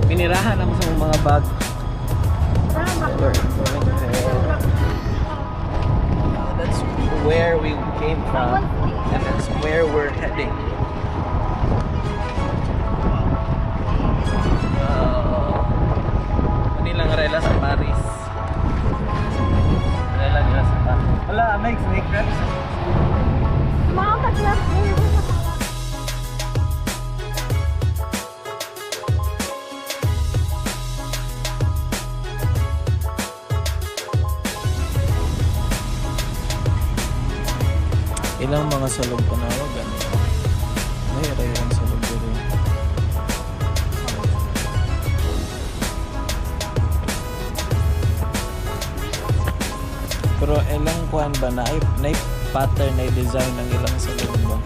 Pinirahan ako sa mga bag. We're going ahead. That's where we came from and that's where we're heading. Manilang rela sa Paris. Rela nila sa Paris. Wala, may snake crabs. Mga taglas. Ilang mga salog panawag, ano? May ilang salog dito. Pero ilang kuan ba na pattern na design ng ilang salog ba?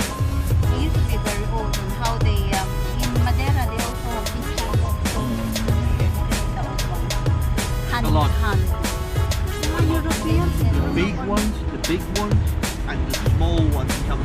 It used to be very old and how they in Madeira they also have this kind of the old one. Hand A lot. Hand. Mga Europeans The big ones, and the small ones come